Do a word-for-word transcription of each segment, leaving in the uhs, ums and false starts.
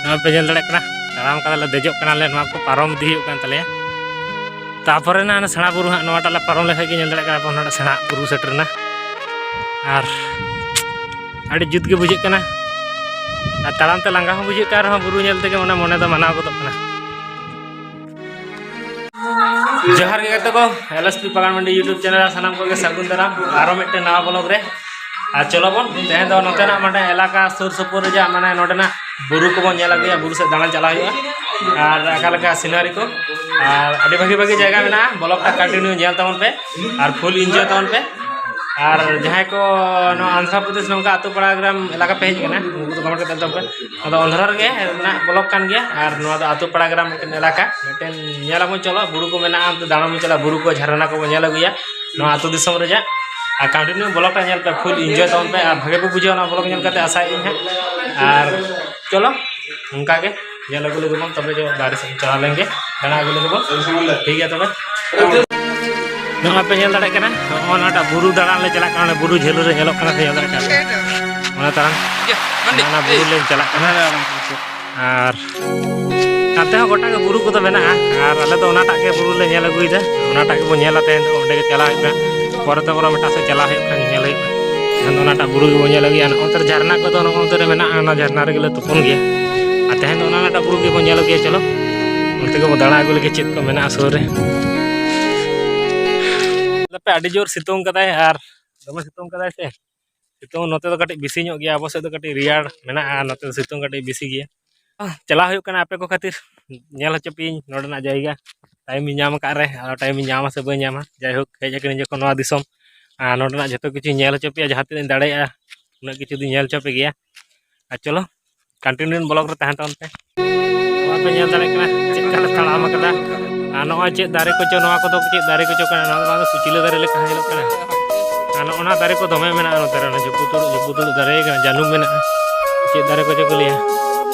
ᱱᱚᱣᱟ ᱯᱮ ᱧᱮᱞ ᱫᱟᱲᱮᱭᱟᱜ ᱠᱟᱱᱟ, ᱛᱟᱲᱟᱢ ᱠᱟᱫᱟᱞᱮ, ᱫᱮᱡᱚᱜ ᱠᱟᱱᱟᱞᱮ, ᱱᱚᱣᱟ ᱠᱚ ᱯᱟᱨᱚᱢ ᱤᱫᱤ ᱦᱩᱭᱩᱜ ᱠᱟᱱ ᱛᱟᱞᱮᱭᱟ᱾ ᱛᱟᱯᱚᱨᱮ ᱱᱟ ᱚᱱᱟ ᱥᱮᱬᱟ ᱵᱩᱨᱩ ᱦᱟᱸᱜ, ᱱᱚᱣᱟᱴᱟᱜ ᱞᱮ ᱯᱟᱨᱚᱢ ᱞᱮᱠᱷᱟᱡ ᱜᱮ ᱧᱮᱞ ᱫᱟᱲᱮᱭᱟᱜ ᱠᱟᱱᱟ ᱵᱚᱱ, ᱱᱚᱰᱮ ᱥᱮᱬᱟ ᱵᱩᱨᱩ ᱥᱮᱴᱮᱨ ᱮᱱᱟ᱾ ᱟᱨ ᱟᱹᱰᱤ ᱡᱩᱛ ᱜᱮ ᱵᱩᱡᱷᱟᱹᱜ ᱠᱟᱱᱟ, ᱟᱨ ᱛᱟᱲᱟᱢ ᱛᱮ ᱞᱟᱸᱜᱟ ᱦᱚᱸ ᱵᱩᱡᱷᱟᱹᱜ ᱠᱟᱱ ᱨᱮᱦᱚᱸ, ᱵᱩᱨᱩ ᱧᱮᱞ ᱛᱮᱜᱮ ᱢᱟᱱᱮ ᱢᱚᱱᱮ ᱫᱚ ᱢᱟᱱᱟᱣ ᱜᱚᱫᱚᱜ ᱠᱟᱱᱟ᱾ ᱡᱚᱦᱟᱨ ᱜᱮ ᱜᱟᱛᱮ ᱠᱚ, ᱮᱞ ᱮᱥ ᱯᱤ ᱯᱟᱜᱟᱱ ᱢᱟᱱᱰᱤ YouTube ᱪᱮᱱᱮᱞ ᱨᱮ ᱥᱟᱱᱟᱢ ᱠᱚᱜᱮ ᱥᱟᱹᱜᱩᱱ ᱫᱟᱨᱟᱢ ᱟᱨᱚ ᱢᱤᱫᱴᱮᱱ ᱱᱟᱣᱟ ᱵᱞᱚᱜ ᱨᱮ᱾ ᱟᱨ ᱪᱚᱞᱚ ᱵᱚᱱ ᱛᱮᱦᱮᱧ ᱫᱚ ᱱᱚᱛᱮᱱᱟᱜ ᱢᱟᱱᱮ ᱮᱞᱟᱠᱟ ᱥᱩᱨ ᱥᱩᱯᱩᱨ ᱨᱮᱭᱟᱜ ᱢᱟᱱᱮ ᱱᱚᱰᱮᱱᱟᱜ ᱵᱩᱨᱩ ᱠᱚᱵᱚᱱ ᱧᱮᱞ ᱟᱹᱜᱩᱭᱟ, ᱵᱩᱨᱩ ᱥᱮᱫ ᱫᱟᱬᱟᱱ ᱪᱟᱞᱟᱜ ᱦᱩᱭᱩᱜᱼᱟ᱾ ᱟᱨ ᱚᱠᱟ ᱞᱮᱠᱟ ᱥᱤᱱᱟᱨᱤ ᱠᱚ, ᱟᱨ ᱟᱹᱰᱤ ᱵᱷᱟᱹᱜᱤ ᱵᱷᱟᱹᱜᱤ ᱡᱟᱭᱜᱟ ᱢᱮᱱᱟᱜᱼᱟ᱾ ᱵᱞᱚᱜ ᱴᱟ ᱠᱚᱱᱴᱤᱱᱤᱭᱩ ᱧᱮᱞ ᱛᱟᱵᱚᱱ ᱯᱮ ᱟᱨ ᱯᱷᱩᱞ ᱤᱱᱡᱚᱭ ᱛᱟᱵᱚᱱ ᱯᱮ᱾ ᱟᱨ ᱡᱟᱦᱟᱸᱭ ᱠᱚ ᱱᱚᱣᱟ ᱟᱱᱫᱷᱨᱟ ᱯᱨᱚᱫᱮᱥ ᱱᱚᱝᱠᱟ ᱟᱛᱳ ᱯᱟᱲᱟ ᱜᱨᱟᱢ ᱮᱞᱟᱠᱟ ᱯᱮ ᱦᱮᱡ ᱟᱠᱟᱱᱟ, ᱩᱱᱠᱩ ᱫᱚ ᱠᱚᱢᱮᱱᱴ ᱠᱟᱛᱮ ᱮᱠᱫᱚᱢ ᱯᱮ᱾ ᱟᱫᱚ ᱚᱱᱫᱷᱨᱟ ᱨᱮᱜᱮ ᱨᱮᱱᱟᱜ ᱵᱞᱚᱜ ᱠᱟᱱ ᱜᱮᱭᱟ, ᱟᱨ ᱱᱚᱣᱟ ᱫᱚ ᱟᱛᱳ ᱯᱟᱲᱟ ᱜᱨᱟᱢ ᱢᱤᱫᱴᱮᱱ ᱮᱞᱟᱠᱟ, ᱢᱤᱫᱴᱮᱱ ᱧᱮᱞ ᱟᱵᱚᱱ᱾ ᱪᱚᱞᱚ, ᱵᱩᱨᱩ ᱠᱚ ᱢᱮᱱᱟᱜᱼᱟ, ᱚᱱᱛᱮ ᱫᱟᱬᱟᱱ ᱵᱚᱱ ᱪᱟᱞᱟᱜᱼᱟ, ᱵᱩᱨᱩ ᱠᱚ ᱡᱷᱟᱨᱱᱟ ᱠᱚᱵᱚᱱ ᱧᱮᱞ ᱟᱹᱜᱩᱭᱟ ᱱᱚᱣᱟ ᱟᱛᱳ ᱫᱤᱥᱚᱢ ᱨᱮᱭᱟᱜ᱾ ᱟᱨ ᱠᱚᱱᱴᱤᱱᱤᱭᱩ ᱵᱞᱚᱜ ᱴᱟ ᱧᱮᱞ ᱯᱮ, ᱯᱷᱩᱞ ᱤᱱᱡᱚᱭ ᱛᱟᱵᱚᱱ ᱯᱮ, ᱟᱨ ᱵᱷᱟᱜᱮ ᱯᱮ ᱵᱩᱡᱷᱟᱹᱣᱟ ᱱᱚᱣᱟ ᱵᱞᱚᱜ ᱧᱮᱞ ᱠᱟᱛᱮ, ᱟᱥᱟᱭᱮᱫ ᱟᱹᱧ ᱦᱟᱸᱜ᱾ ᱟᱨ ᱪᱚᱞᱚ, ᱚᱱᱠᱟ ᱜᱮ ᱧᱮᱞ ᱟᱹᱜᱩ ᱞᱮᱜᱮ ᱵᱚᱱ, ᱛᱚᱵᱮ ᱡᱮ ᱵᱟᱦᱨᱮ ᱥᱮᱫ ᱪᱟᱞᱟᱣ ᱞᱮᱱ ᱜᱮ ᱫᱟᱬᱟ ᱟᱹᱜᱩ ᱞᱮᱜᱮ ᱵᱚᱱ᱾ ᱴᱷᱤᱠ ᱜᱮᱭᱟ ᱛᱚᱵᱮ᱾ ᱱᱚᱜᱼᱚᱭ ᱯᱮ ᱧᱮᱞ ᱫᱟᱲᱮᱭᱟᱜ ᱠᱟᱱᱟ, ᱱᱚᱜᱼᱚ ᱱᱚᱣᱟᱴᱟᱜ ᱵᱩᱨᱩ ᱫᱟᱬᱟᱱ ᱞᱮ ᱪᱟᱞᱟᱜ ᱠᱟᱱᱟ, ᱚᱱᱟ ᱵᱩᱨᱩ ᱡᱷᱟᱹᱞ ᱨᱮ ᱧᱮᱞᱚᱜ ᱠᱟᱱᱟ, ᱯᱮ ᱧᱮᱞ ᱫᱟᱲᱮᱭᱟᱜ ᱠᱟᱱᱟ, ᱚᱱᱟ ᱛᱟᱲᱟᱝ, ᱚᱱᱟ ᱵᱩᱨᱩ ᱞᱮ ᱪᱟᱞᱟᱜ ᱠᱟᱱᱟ᱾ ᱟᱨ ᱱᱟᱛᱮ ᱦᱚᱸ ᱜᱚᱴᱟ ᱜᱮ ᱵᱩᱨᱩ ᱠᱚᱫᱚ ᱢᱮᱱᱟᱜᱼᱟ, ᱟᱨ ᱟᱞᱮ ᱫᱚ ᱚᱱᱟᱴᱟᱜ ᱜᱮ ᱵᱩᱨᱩ ᱞᱮ ᱧᱮᱞ ᱟᱹᱜᱩᱭᱮᱫᱟ, ᱚᱱᱟᱴᱟᱜ ᱜᱮᱵᱚᱱ ᱧᱮᱞᱟ ᱛᱮᱦᱮᱧ ᱫᱚ, ᱚᱸᱰᱮ ᱜᱮ ᱪᱟᱞᱟᱣ ᱦᱩᱭᱩᱜ ᱠᱟᱱᱟ᱾ ᱯᱚᱨᱮ ᱛᱮ ᱵᱚᱨᱚᱝ ᱮᱴᱟᱜ ᱥᱮᱫ ᱪᱟᱞᱟᱣ ᱦᱩᱭᱩᱜ ᱠᱷᱟᱱ ᱧᱮᱞ ᱦᱩᱭᱩᱜᱼᱟ᱾ ᱮᱱᱠᱷᱟᱱ ᱫᱚ ᱚᱱᱟᱴᱟᱜ ᱵᱩᱨᱩ ᱜᱮᱵᱚᱱ ᱧᱮᱞ ᱟᱹᱜᱩᱭᱟ᱾ ᱱᱚᱜᱼᱚ ᱱᱚᱛᱮ ᱨᱮ ᱡᱷᱟᱨᱱᱟ ᱠᱚᱫᱚ, ᱱᱚᱜᱼᱚ ᱱᱚᱛᱮ ᱨᱮ ᱢᱮᱱᱟᱜᱼᱟ, ᱚᱱᱟ ᱡᱷᱟᱨᱱᱟ ᱨᱮᱜᱮ ᱞᱮ ᱛᱩᱯᱩᱱ ᱜᱮᱭᱟ᱾ ᱟᱨ ᱛᱮᱦᱮᱧ ᱫᱚ ᱚᱱᱟ ᱚᱱᱟᱴᱟᱜ ᱵᱩᱨᱩ ᱜᱮᱵᱚᱱ ᱧᱮᱞ ᱟᱹᱜᱩᱭᱟ᱾ ᱪᱚᱞᱚ, ᱚᱱᱛᱮ ᱜᱮᱵᱚᱱ ᱫᱟᱬᱟ ᱟᱹᱜᱩ ᱞᱮᱜᱮ ᱪᱮᱫ ᱠᱚ ᱢᱮᱱᱟᱜᱼᱟ ᱥᱩᱨ ᱨᱮ᱾ ᱟᱹᱰᱤ ᱡᱳᱨ ᱥᱤᱛᱩᱝ ᱠᱟᱫᱟᱭ, ᱟᱨ ᱫᱚᱢᱮ ᱥᱤᱛᱩᱝ ᱠᱟᱫᱟᱭ ᱥᱮ᱾ ᱥᱤᱛᱩᱝ ᱱᱚᱛᱮ ᱫᱚ ᱠᱟᱹᱴᱤᱡ ᱵᱮᱥᱤ ᱧᱚᱜ ᱜᱮᱭᱟ, ᱟᱵᱚ ᱥᱮᱫ ᱫᱚ ᱠᱟᱹᱴᱤᱡ ᱨᱮᱭᱟᱲ ᱢᱮᱱᱟᱜᱼᱟ, ᱱᱚᱛᱮ ᱫᱚ ᱥᱤᱛᱩᱝ ᱠᱟᱹᱴᱤᱡ ᱵᱮᱥᱤ ᱜᱮᱭᱟ᱾ ᱪᱟᱞᱟᱣ ᱦᱩᱭᱩᱜ ᱠᱟᱱᱟ ᱟᱯᱮ ᱠᱚ ᱠᱷᱟᱹᱛᱤᱨ, ᱧᱮᱞ ᱦᱚᱪᱚ ᱯᱮᱭᱟᱹᱧ ᱱᱚᱰᱮᱱᱟᱜ ᱡᱟᱭᱜᱟ᱾ ᱴᱟᱭᱤᱢ ᱤᱧ ᱧᱟᱢ ᱟᱠᱟᱫ ᱨᱮ, ᱟᱨᱚ ᱴᱟᱭᱤᱢ ᱤᱧ ᱧᱟᱢᱟ ᱥᱮ ᱵᱟᱹᱧ ᱧᱟᱢᱟ, ᱡᱟᱭᱦᱳᱠ, ᱦᱮᱡ ᱟᱠᱟᱱᱟᱹᱧ ᱡᱚᱠᱷᱚᱱ ᱱᱚᱣᱟ ᱫᱤᱥᱚᱢ, ᱟᱨ ᱱᱚᱰᱮᱱᱟᱜ ᱡᱷᱚᱛᱚ ᱠᱤᱪᱷᱩᱧ ᱧᱮᱞ ᱦᱚᱪᱚ ᱯᱮᱭᱟ, ᱡᱟᱦᱟᱸ ᱛᱤᱱᱟᱹᱜ ᱤᱧ ᱫᱟᱲᱮᱭᱟᱜᱼᱟ ᱩᱱᱟᱹᱜ ᱠᱤᱪᱷᱩ ᱫᱚᱧ ᱧᱮᱞ ᱦᱚᱪᱚ ᱯᱮ ᱜᱮᱭᱟ᱾ ᱟᱨ ᱪᱚᱞᱚ, ᱠᱚᱱᱴᱤᱱᱤᱭᱩ ᱵᱞᱚᱜ ᱨᱮ ᱛᱟᱦᱮᱸ ᱛᱟᱵᱚᱱ ᱯᱮ᱾ ᱱᱚᱣᱟ ᱯᱮ ᱧᱮᱞ ᱫᱟᱲᱮᱭᱟᱜ ᱠᱟᱱᱟ ᱪᱮᱫ ᱞᱮᱠᱟ ᱞᱮ ᱛᱟᱲᱟᱢ ᱟᱠᱟᱫᱟ᱾ ᱟᱨ ᱱᱚᱜᱼᱚᱭ ᱪᱮᱫ ᱫᱟᱨᱮ ᱠᱚᱪᱚ, ᱱᱚᱣᱟ ᱠᱚᱫᱚ ᱪᱮᱫ ᱫᱟᱨᱮ ᱠᱚᱪᱚ ᱠᱟᱱᱟ, ᱱᱚᱣᱟ ᱫᱚ ᱵᱟᱝ ᱫᱚ ᱠᱩᱪᱞᱟᱹ ᱫᱟᱨᱮ ᱞᱮᱠᱟ ᱧᱮᱞᱚᱜ ᱠᱟᱱᱟ᱾ ᱟᱨ ᱱᱚᱜᱼᱚ ᱱᱟ ᱫᱟᱨᱮ ᱠᱚ ᱫᱚᱢᱮ ᱢᱮᱱᱟᱜᱼᱟ ᱱᱚᱛᱮ ᱨᱮ, ᱚᱱᱟ ᱡᱩᱯᱩᱫᱩᱲ, ᱡᱩᱯᱩᱫᱩᱲ ᱫᱟᱨᱮ ᱠᱟᱱᱟ, ᱡᱟᱹᱱᱩᱢ ᱢᱮᱱᱟᱜᱼᱟ, ᱪᱮᱫ ᱫᱟᱨᱮ ᱠᱚᱪᱚ ᱠᱚ ᱞᱟᱹᱭᱟ᱾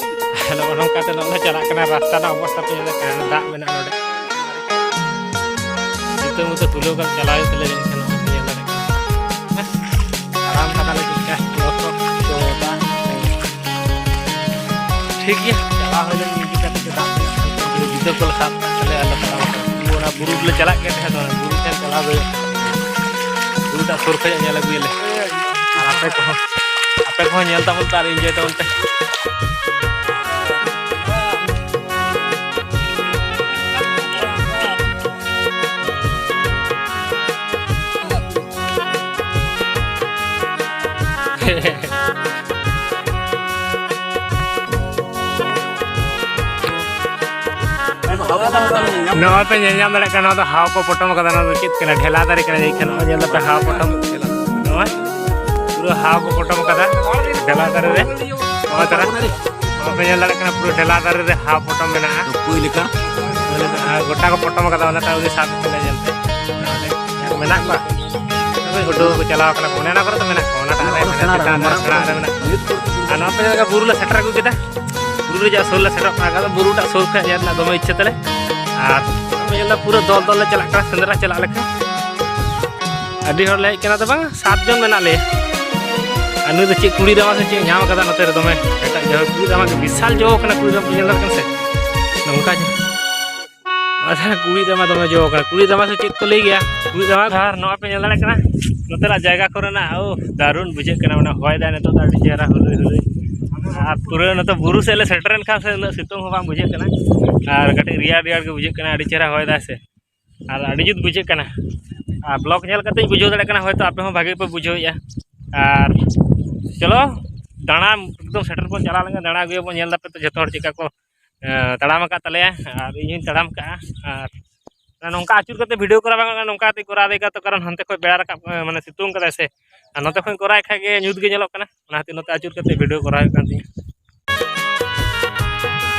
ᱱᱚᱜᱼᱚ ᱱᱚᱝᱠᱟ ᱛᱮ ᱱᱚᱜᱼᱚᱭ ᱪᱟᱞᱟᱜ ᱠᱟᱱᱟ, ᱨᱟᱥᱛᱟ ᱨᱮᱱᱟᱜ ᱚᱵᱚᱥᱛᱟ ᱯᱮ ᱧᱮᱞ ᱫᱟᱲᱮᱭᱟᱜ ᱠᱟᱱᱟ, ᱫᱟᱜ ᱢᱮᱱᱟᱜᱼᱟ ᱱᱚᱰᱮ᱾ ᱡᱩᱛᱟᱹ ᱢᱩᱛᱟᱹ ᱛᱩᱞᱟᱹᱣ ᱠᱟᱛᱮ ᱪᱟᱞᱟᱣ ᱦᱩᱭᱩᱜ ᱛᱟᱞᱮᱭᱟ ᱡᱟᱹᱱᱤᱡ ᱠᱷᱟᱱ, ᱱᱚᱜᱼᱚᱭ ᱯᱮ ᱧᱮᱞ ᱫᱟᱲᱮᱭᱟᱜ ᱠᱟᱱᱟ᱾ ᱛᱟᱲᱟᱢ ᱠᱟᱫᱟᱞᱮ ᱪᱮᱫᱠᱟ ᱞᱚᱥᱚᱫ ᱠᱚ ᱫᱟᱜ᱾ ᱴᱷᱤᱠ ᱜᱮᱭᱟ, ᱪᱟᱞᱟᱣ ᱦᱩᱭ ᱞᱮᱱ ᱜᱮ, ᱠᱟᱹᱴᱤᱡ ᱫᱟᱜ ᱜᱤᱫᱽᱨᱟᱹ ᱠᱚ ᱞᱮᱠᱟ ᱟᱞᱮ ᱟᱞᱮ ᱯᱟᱲᱟᱣ ᱠᱟᱱᱟ᱾ ᱚᱱᱟ ᱵᱩᱨᱩ ᱨᱮᱞᱮ ᱪᱟᱞᱟᱜ ᱜᱮᱭᱟ ᱛᱟᱦᱮᱸ ᱫᱚ, ᱵᱩᱨᱩ ᱴᱷᱮᱱ ᱪᱟᱞᱟᱣ ᱦᱩᱭᱩᱜᱼᱟ᱾ ᱵᱩᱨᱩᱴᱟᱜ ᱥᱩᱨ ᱠᱷᱚᱱᱟᱜ ᱧᱮᱞ ᱟᱹᱜᱩᱭᱟᱞᱮ᱾ ᱟᱨ ᱟᱯᱮ ᱠᱚᱦᱚᱸ, ᱟᱯᱮ ᱠᱚᱦᱚᱸ ᱧᱮᱞ ᱛᱟᱵᱚᱱ ᱯᱮ ᱟᱨ enjoy ᱛᱟᱵᱚᱱ ᱯᱮ᱾ ᱱᱚᱜᱼᱚᱭ ᱯᱮ ᱧᱮᱞ ᱧᱟᱢ ᱫᱟᱲᱮᱭᱟᱜ ᱠᱟᱱᱟ, ᱱᱚᱣᱟ ᱫᱚ ᱦᱟᱣ ᱠᱚ ᱯᱚᱴᱚᱢ ᱠᱟᱫᱟ᱾ ᱱᱚᱣᱟ ᱫᱚ ᱪᱮᱫ ᱠᱟᱱᱟ? ᱰᱷᱮᱞᱟ ᱫᱟᱨᱮ ᱠᱟᱱᱟ ᱡᱟᱹᱱᱤᱡ ᱠᱷᱟᱱ᱾ ᱱᱚᱜᱼᱚᱭ ᱧᱮᱞ ᱫᱟᱯᱮ ᱦᱟᱣ ᱯᱚᱴᱚᱢ, ᱱᱚᱜᱼᱚᱭ ᱯᱩᱨᱟᱹ ᱦᱟᱣ ᱠᱚ ᱯᱚᱴᱚᱢ ᱠᱟᱫᱟ ᱰᱷᱮᱞᱟ ᱫᱟᱨᱮ ᱨᱮ᱾ ᱱᱚᱜᱼᱚᱭ ᱛᱟᱨᱟ, ᱱᱚᱜᱼᱚᱭ ᱯᱮ ᱧᱮᱞ ᱫᱟᱲᱮᱭᱟᱜ ᱠᱟᱱᱟ, ᱯᱩᱨᱟᱹ ᱰᱷᱮᱞᱟ ᱫᱟᱨᱮ ᱨᱮ ᱦᱟᱣ ᱯᱚᱴᱚᱢ ᱢᱮᱱᱟᱜᱼᱟ᱾ ᱟᱨ ᱜᱚᱴᱟ ᱠᱚ ᱯᱚᱴᱚᱢ ᱠᱟᱫᱟ, ᱚᱱᱟᱛᱮ ᱩᱱᱤ ᱥᱟᱵ ᱠᱟᱱᱟ ᱧᱮᱞ ᱯᱮ᱾ ᱢᱮᱱᱟᱜ ᱠᱚᱣᱟ᱾ ᱩᱰᱟᱹᱣ ᱠᱚ ᱪᱟᱞᱟᱣ ᱠᱟᱱᱟ ᱠᱚ, ᱚᱱᱮ ᱚᱱᱟ ᱠᱚᱨᱮ ᱫᱚ ᱢᱮᱱᱟᱜ ᱠᱚᱣᱟ, ᱚᱱᱟᱴᱟᱜ ᱨᱮ ᱢᱮᱱᱟᱜ ᱠᱚᱣᱟ, ᱪᱮᱛᱟᱱ ᱨᱮ ᱥᱮᱬᱟ ᱨᱮ ᱢᱮᱱᱟᱜ ᱠᱚᱣᱟ᱾ ᱟᱨ ᱱᱚᱣᱟ ᱯᱮ ᱧᱮᱞ ᱠᱟᱜ ᱵᱩᱨᱩ ᱞᱮ ᱥᱮᱴᱮᱨ ᱟᱹᱜᱩ ᱠᱮᱫᱟ᱾ ᱵᱩᱨᱩ ᱨᱮᱭᱟᱜ ᱥᱩᱨ ᱞᱮ ᱥᱮᱴᱮᱨᱚᱜ ᱠᱟᱱᱟ, ᱟᱫᱚ ᱵᱩᱨᱩᱴᱟᱜ ᱥᱩᱨ ᱠᱷᱚᱱ ᱧᱮᱞ ᱨᱮᱱᱟᱜ ᱫᱚᱢᱮ ᱤᱪᱪᱷᱟᱹ ᱛᱟᱞᱮ᱾ ᱟᱨ ᱯᱩᱨᱟᱹ ᱫᱚᱞ ᱫᱚᱞ ᱞᱮ ᱪᱟᱞᱟᱜ ᱠᱟᱱᱟ ᱥᱮᱸᱫᱽᱨᱟ ᱪᱟᱞᱟᱜ ᱞᱮᱠᱟ᱾ ᱟᱹᱰᱤ ᱦᱚᱲ ᱞᱮ ᱦᱮᱡ ᱠᱟᱱᱟ ᱫᱚ ᱵᱟᱝ, ᱥᱟᱛ ᱡᱚᱱ ᱢᱮᱱᱟᱜ ᱞᱮᱭᱟ᱾ ᱟᱨ ᱱᱩᱭ ᱫᱚ ᱪᱮᱫ ᱠᱩᱲᱤ ᱨᱟᱢᱟ ᱥᱮ ᱪᱮᱫ ᱧᱟᱢ ᱠᱟᱫᱟ ᱱᱚᱛᱮ ᱨᱮ ᱫᱚᱢᱮ ᱮᱴᱟᱜ ᱡᱟᱭᱦᱳᱠ, ᱠᱩᱲᱤ ᱨᱟᱢᱟ ᱜᱮ ᱵᱤᱥᱟᱞ ᱡᱚ ᱠᱟᱱᱟ, ᱠᱩᱲᱤ ᱨᱟᱢᱟ ᱯᱮ ᱧᱮᱞ ᱫᱟᱲᱮᱭᱟᱜ ᱠᱟᱱᱟ ᱥᱮ? ᱱᱚᱝᱠᱟ ᱡᱚ᱾ ᱟᱪᱪᱷᱟ, ᱠᱩᱲᱤ ᱨᱟᱢᱟ ᱫᱚᱢᱮ ᱡᱚ ᱠᱟᱱᱟ᱾ ᱠᱩᱲᱤ ᱨᱟᱢᱟ ᱥᱮ ᱪᱮᱫ ᱠᱚ ᱞᱟᱹᱭ ᱜᱮᱭᱟ? ᱠᱩᱲᱤ ᱨᱟᱢᱟ᱾ ᱟᱨ ᱱᱚᱣᱟ ᱯᱮ ᱧᱮᱞ ᱫᱟᱲᱮᱭᱟᱜ ᱠᱟᱱᱟ, ᱱᱚᱛᱮᱱᱟᱜ ᱡᱟᱭᱜᱟ ᱠᱚᱨᱮᱱᱟᱜ, ᱳ, ᱫᱟᱨᱩᱱ ᱵᱩᱡᱷᱟᱹᱜ ᱠᱟᱱᱟ᱾ ᱚᱱᱟ ᱦᱚᱭ ᱫᱟᱭ ᱱᱤᱛᱚᱜ ᱫᱚ ᱟᱹᱰᱤ ᱪᱮᱦᱨᱟ ᱦᱩᱞᱩᱭ ᱦᱩᱞᱩᱭ᱾ ᱟᱨ ᱯᱩᱨᱟᱹ ᱱᱚᱛᱮ ᱵᱩᱨᱩ ᱥᱮᱫ ᱞᱮ ᱥᱮᱴᱮᱨᱮᱱ ᱠᱷᱟᱱ ᱥᱮ ᱩᱱᱟᱹᱜ ᱥᱤᱛᱩᱝ ᱦᱚᱸ ᱵᱟᱝ ᱵᱩᱡᱷᱟᱹᱜ ᱠᱟᱱᱟ᱾ ᱟᱨ ᱠᱟᱹᱴᱤᱡ ᱨᱮᱭᱟᱲ ᱨᱮᱭᱟᱲ ᱜᱮ ᱵᱩᱡᱷᱟᱹᱜ ᱠᱟᱱᱟ, ᱟᱹᱰᱤ ᱪᱮᱦᱨᱟ ᱦᱚᱭ ᱫᱟᱭ ᱥᱮ᱾ ᱟᱨ ᱟᱹᱰᱤ ᱡᱩᱛ ᱵᱩᱡᱷᱟᱹᱜ ᱠᱟᱱᱟ᱾ ᱟᱨ vlog ᱧᱮᱞ ᱠᱟᱛᱮᱧ ᱵᱩᱡᱷᱟᱹᱣ ᱫᱟᱲᱮᱭᱟᱜ ᱠᱟᱱᱟ, ᱦᱚᱭᱛᱳ ᱟᱯᱮ ᱦᱚᱸ ᱵᱷᱟᱜᱮ ᱯᱮ ᱵᱩᱡᱷᱟᱹᱣᱮᱫᱼᱟ᱾ ᱟᱨ ᱪᱚᱞᱚ, ᱫᱟᱬᱟ ᱮᱠᱫᱚᱢ ᱥᱮᱴᱮᱨ ᱵᱚᱱ ᱪᱟᱞᱟᱣ ᱞᱮᱱᱠᱷᱟᱱ ᱫᱟᱬᱟ ᱟᱹᱜᱩᱭᱟᱵᱚᱱ, ᱧᱮᱞ ᱫᱟᱯᱮ ᱛᱚ ᱡᱚᱛᱚ ᱦᱚᱲ ᱪᱮᱫᱠᱟ ᱠᱚ ᱮᱸ, ᱛᱟᱲᱟᱢ ᱟᱠᱟᱫ ᱛᱟᱞᱮᱭᱟ ᱟᱨ ᱤᱧ ᱦᱚᱸᱧ ᱛᱟᱲᱟᱢ ᱠᱟᱜᱼᱟ᱾ ᱟᱨ ᱱᱚᱝᱠᱟ ᱟᱹᱪᱩᱨ ᱠᱟᱛᱮ video ᱠᱚᱨᱟᱣ ᱵᱟᱝ ᱜᱟᱱᱚᱜᱼᱟ, ᱱᱚᱝᱠᱟ ᱠᱟᱛᱮ ᱠᱚᱨᱟᱣ ᱫᱟᱲᱮ ᱠᱟᱱᱟ, ᱛᱚ ᱠᱟᱨᱚᱱ ᱦᱟᱱᱛᱮ ᱠᱷᱚᱱ ᱵᱮᱲᱟ ᱨᱟᱠᱟᱵ, ᱮᱸ, ᱢᱟᱱᱮ ᱥᱤᱛᱩᱝ ᱠᱟᱫᱟᱭ ᱥᱮ, ᱟᱨ ᱱᱚᱛᱮ ᱠᱷᱚᱱ ᱠᱚᱨᱟᱣᱮᱫ ᱠᱷᱟᱡ ᱜᱮ ᱧᱩᱛ ᱜᱮ ᱧᱮᱞᱚᱜ ᱠᱟᱱᱟ, ᱚᱱᱟ ᱠᱷᱟᱹᱛᱤᱨ ᱱᱚᱛᱮ ᱟᱹᱪᱩᱨ ᱠᱟᱛᱮ video ᱠᱚᱨᱟᱣ ᱦᱩᱭᱩᱜ ᱠᱟᱱ ᱛᱤᱧᱟᱹ᱾